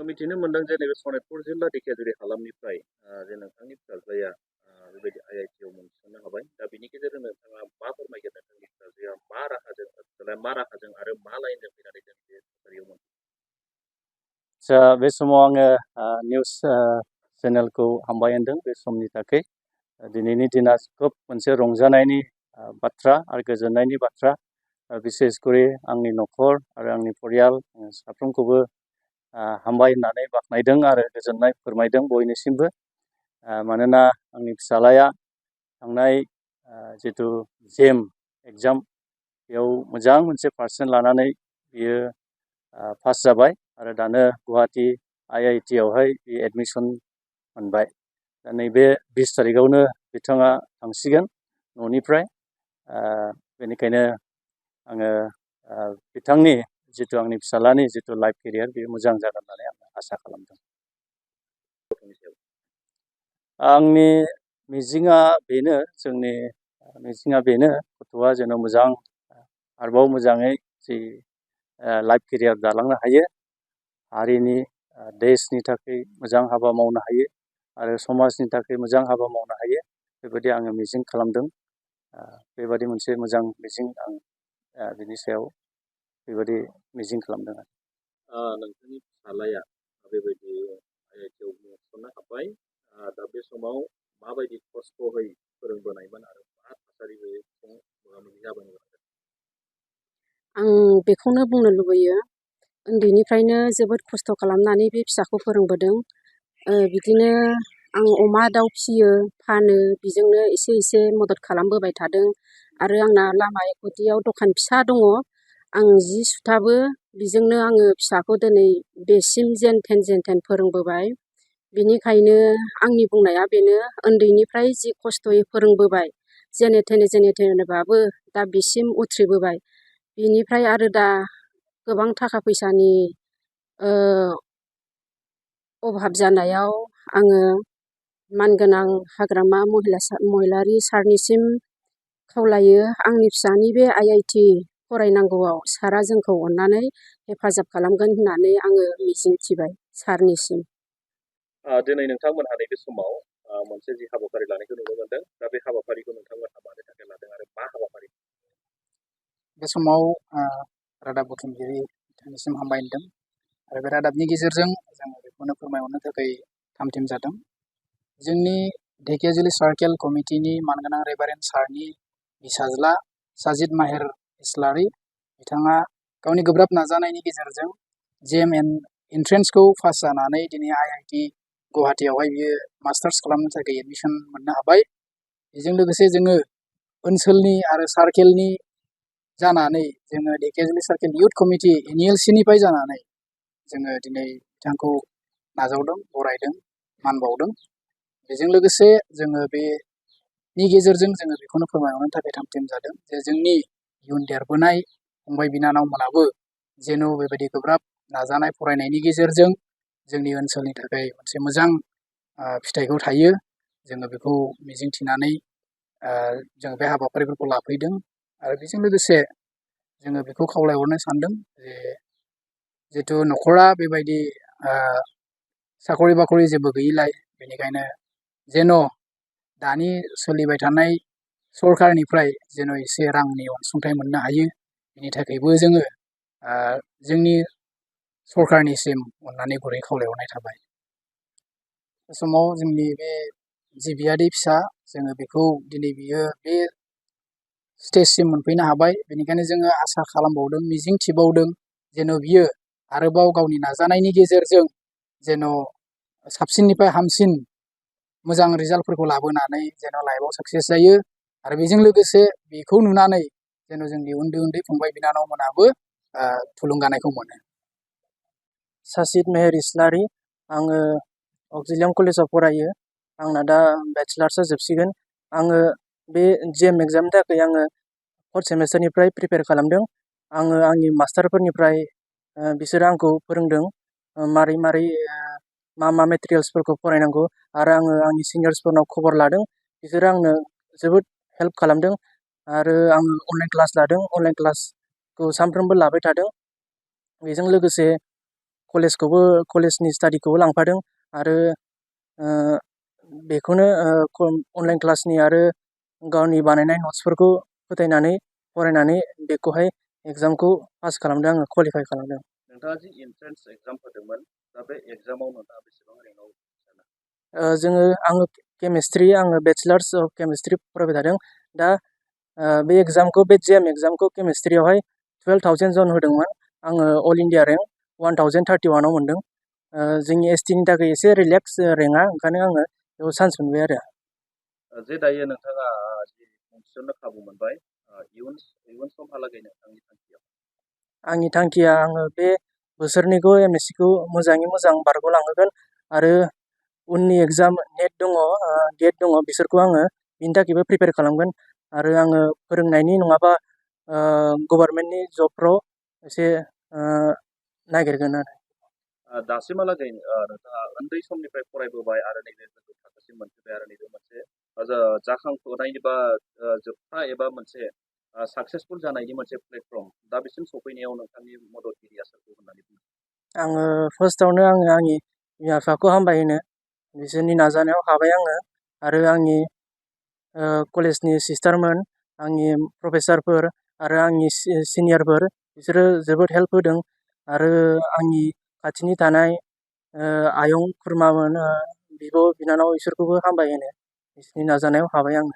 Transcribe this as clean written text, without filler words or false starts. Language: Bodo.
मिथिनो मोनदों जे नैबे सनितपुर जिल्ला ढेकियाजुलि हालामनिफ्राय जे नोंथांनि फिसाज्लाया बेबायदि आइ.आइ.टि.आव मुं थिसननो हाबाय। दा बिनि गेजेरजों नोंथाङा मा फोरमायगोन नोंथांनि फिसाजोआ मा राहाजों आरो मा लाइनजों फैनानै जों बे थासारियाव मोनदों? बे समाव आङो निउस चेनेलखौ हामबाय होनदों बे समनि थाखाय। दिनैनि दिना खोब मोनसे रंजानायनि बाथ्रा आरो गोजोननायनि बाथ्रा। बिसेसकरि आंनि न'खर आरो आंनि परियाल साफ्रोमखौबो हामबाय होननानै बाख्नायदों आरो गोजोननाय फोरमायदों बयनिसिमबो। मानोना आंनि फिसालाया थांनाय जितु जेम एग्जाम बेयाव मोजां मोनसे पार्सेन्ट लानानै बियो पास जाबाय आरो दानो गुवाहाटि आइ.आइ.टि. आवहाय बे एडमिसन मोनबाय। दा नैबे 20 तारिखआवनो बिथाङा थांसिगोन न'निफ्राय। बेनिखायनो आङो बिथांनि जितु आंनि फिसालानि जितु लाइफ केरियार बेयो मोजां जागोन होननानै आं आसा खालामदों। आंनि मिजिङा बेनो, जोंनि मिजिङा बेनो गथ'आ जेन' मोजां आरोबाव मोजाङै जि लाइफ केरियार दालांनो हायो, हारिनि देशनि थाखाय मोजां हाबा मावनो हायो आरो समाजनि थाखाय मोजां हाबा मावनो हायो, बेबायदि आङो मिजिं खालामदों। बेबायदि मोनसे मोजां मिजिं आं बिनि सायाव बेबायदि मिजिं खालामदों आरो। नोंथांनि फिसालाया बेबायदि आइ.आइ.टि. आव मुं थिसननो हाबाय। दा बे समाव माबायदि खस्थ'यै फोरोंबोनायमोन आरो मा थासारियै मोगा-मोगि जाबोनो गोनां जादों? आं बेखौनो बुंनो लुबैयो, उन्दैनिफ्रायनो जोबोद खस्थ' खालामनानै बे फिसाखौ फोरोंबोदों। बिदिनो आं अमा दाउ फियो, फानो, बेजोंनो एसे एसे मदद खालामबोबाय थादों। आरो आंना लामा गुदियाव दखान फिसा दङ। आं जि सुथाबो, बेजोंनो आङो फिसाखौ दिनै बेसिम जेन थेन फोरोंबोबाय। बिनिखायनो आंनि बुंनाया बेनो, उन्दैनिफ्राय जि खस्थ'यै फोरोंबोबाय, जेने थेनेबाबो दा बिसिम उथ्रिबोबाय। बिनिफ्राय आरो दा गोबां थाखा फैसानि अभाब जानायाव आङो मानगोनां हाग्रामा महिलारि सारनिसिम खावलायो, आंनि फिसानि बे आइ.आइ.टि. फरायनांगौआव सारा जोंखौ अननानै हेफाजाब खालामगोन होननानै आङो मिजिंथिबाय सारनिसिम। दिनै नोंथांमोनहा नैबे समाव मोनसे जि हाबाफारि लानायखौ नुनो मोनदों, दा बे हाबाफारिखौ नोंथांमोनहा मानो थाखाय लादों आरो मा हाबाफारि? बे समाव रादाब बुथुमगिरि बिथांनिसिम हामबाय होनदों आरो बे रादाबनि गेजेरजों जोङो बेखौनो फोरमायहरनो थाखाय थामथिम जादों। जोंनि ढेकियाजुलि सार्केल कमिटिनि मानगोनां रेभारेन्ड सारनि फिसाज्ला साजिद माहेर इस्लारि बिथाङा गावनि गोब्राब नाजानायनि गेजेरजों जेएम एन्ट्रेन्सखौ पास जानानै दिनै आइ.आइ.टि. गुवाहाटियावहाय बियो मास्टार्स खालामनो थाखाय एडमिसन मोननो हाबाय। बेजों लोगोसे जोङो ओनसोलनि आरो सार्केलनि जानानै जोङो Dhekiajuli circle youth committee NELC निफ्राय जानानै जोङो दिनै बिथांखौ नाजावदों, बरायदों, मान बावदों। बेजों लोगोसे जोङो बेनि गेजेरजों जोङो बेखौनो फोरमायहरनो थाखाय थामथिम जादों जे जोंनि इयुन देरबोनाय फंबाय बिनानावमोनाबो जेन' बेबायदि गोब्राब नाजानाय फरायनायनि गेजेरजों जोंनि ओनसोलनि थाखाय मोनसे मोजां फिथाइखौ थायो, जोङो बेखौ मिजिंथिनानै जों बे हाबाफारिफोरखौ लाफैदों। आरो बेजों लोगोसे जोङो बेखौ खावलायहरनो सानदों जे जिहेथु न'खरा बेबायदि साखरि बाखरि जेबो गैयिलाय, बेनिखायनो जेन' दानि सोलिबाय थानाय सरकारनिफ्राय जेन' एसे रांनि अनसुंथाइ मोननो हायो, बेनि थाखायबो जोङो जोंनि सरकारनिसिम अननानै गुरै खावलायहरनाय थाबाय। बे समाव जोंनि बे जि बियादै फिसा, जोङो बेखौ दिनै बियो बे स्टेजसिम मोनफैनो हाबाय। बेनिखायनो जोङो आसा खालामबावदों, मिजिं थिबावदों जेन' बियो आरोबाव गावनि नाजानायनि गेजेरजों जेन' साबसिननिफ्राय हामसिन मोजां रिजाल्टफोरखौ लाबोनानै जेन' लाइफआव साक्सेस जायो। आरो बेजों लोगोसे बेखौ नुनानै जेन' जोंनि उन्दै उन्दै फंबाय बिनानावमोनाबो थुलुंगानायखौ मोनो। साजिद मेहेर इस्लारि, आङो अक्जिलियाम कलेजाव फरायो। आंना दा बेचलार्सआ जोबसिगोन। आङो बे जेएम एग्जामनि थाखाय आङो 4th सेमेस्टारनिफ्राय प्रिपेयार खालामदों। आङो आंनि मास्टारफोरनिफ्राय बिसोरो आंखौ फोरोंदों मारै मा मेटेरियेल्सफोरखौ फरायनांगौ, आरो आङो आंनि सिनियर्सफोरनाव खबर लादों, बिसोरो आंनो जोबोद हेल्प खालामदों। आरो आङो अनलाइन क्लास लादों, अनलाइन क्लासखौ सानफ्रोमबो लाबाय थादों। बेजों लोगोसे कलेजनि स्टाडिखौबो लांफादों आरो बेखौनो अनलाइन क्लासनि आरो गावनि बानायनाय नट्सफोरखौ फोथायनानै फरायनानै बेखौहाय एग्जामखौ पास खालामदों आङो क्वालिफाइ खालामदों। नोंथाङा जि एन्ट्रेन्स एग्जाम होदोंमोन दा बे एग्जामाव नोंथाङा बेसेबां रेंकआव आङो आङो बेचलार्स अफ केमिस्ट्रि फरायबाय थादों दा बे एग्जामखौ बे जेएम एग्जामखौ केमिस्ट्रियावहाय 12,000 जन होदोंमोन आङो अल इण्डिया रेंक 1031आव मोनदों जोंनि एसटिनि थाखाय एसे रिलेक्स रेंकआ ओंखायनो आङो बेयाव चान्स मोनबाय आरो जे दायो नोंथाङा जि मुं थिसननो खाबु मोनबाय इयुन समहालागै नोंथांनि थांखिया आंनि थांखिया आङो बे बोसोरनैखौ एमएससिखौ मोजाङै मोजां बारग'लांहोगोन आरो उननि एग्जाम नेट दङ गेट दङ बिसोरखौ आङो बिनि थाखायबो प्रिपेयार खालामगोन आरो आङो फोरोंनायनि नङाबा गभर्नमेन्टनि जबफ्राव एसे नागिरगोन आरो दासिमहालागै नोंथाङा उन्दै समनिफ्राय फरायबोबाय आरो नैबे गोजौ थाखोसिम मोनफैबाय आरो नैबे मोनसे जाखांफुनायनि बा जोबथा एबा मोनसे साक्सेसफुल जानायनि मोनसे प्लेटफर्म दा बिसिम सफैनायाव नोंथांनि मददगिरिया सोरखौ होननानै बुङो आङो फार्स्टआवनो आंनि बिमा बिफाखौ हामबाय होनो बिसोरनि नाजानायाव हाबाय आङो आरो आंनि कलेजनि सिस्टारमोन आंनि प्रफेसारफोर आरो आंनि सिनियरफोर बिसोरो जोबोद हेल्प होदों आरो आंनि खाथिनि थानाय आयं खुरमामोन बिब' बिनानाव बिसोरखौबो हामबाय होनो बिसोरनि नाजानायाव हाबाय आङो